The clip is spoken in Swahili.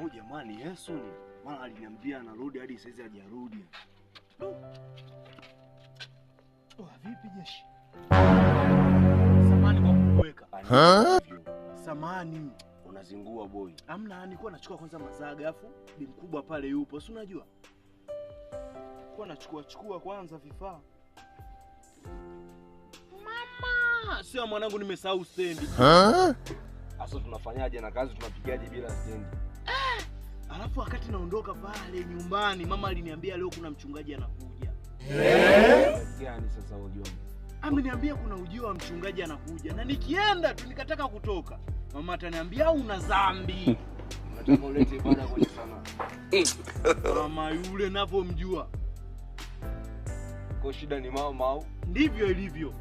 Huyu jamani Yesu ni maana aliniambia anarudi hadi saizi hajarudi. Oh, vipi jeshi? Samani kwa kukuweka. Samani. Unazingua boy. Amna, nilikuwa nachukua kwanza mazaga afu bi mkubwa pale yupo, si unajua? Kwa nachukua chukua kwanza vifaa. Mama, sio mwanangu, nimesahau stendi. Sasa tunafanyaje na kazi tunapigaje bila stendi? Alafu wakati naondoka pale nyumbani mama aliniambia leo kuna mchungaji anakuja. Gani sasa ujio? Ameniambia kuna ujio wa mchungaji anakuja, na nikienda tu nikataka kutoka, mama ataniambia una dhambi. Unataka ulete ibada kwenye sanaa. Mama yule navyomjua Kwa shida ni mama au? ndivyo ilivyo.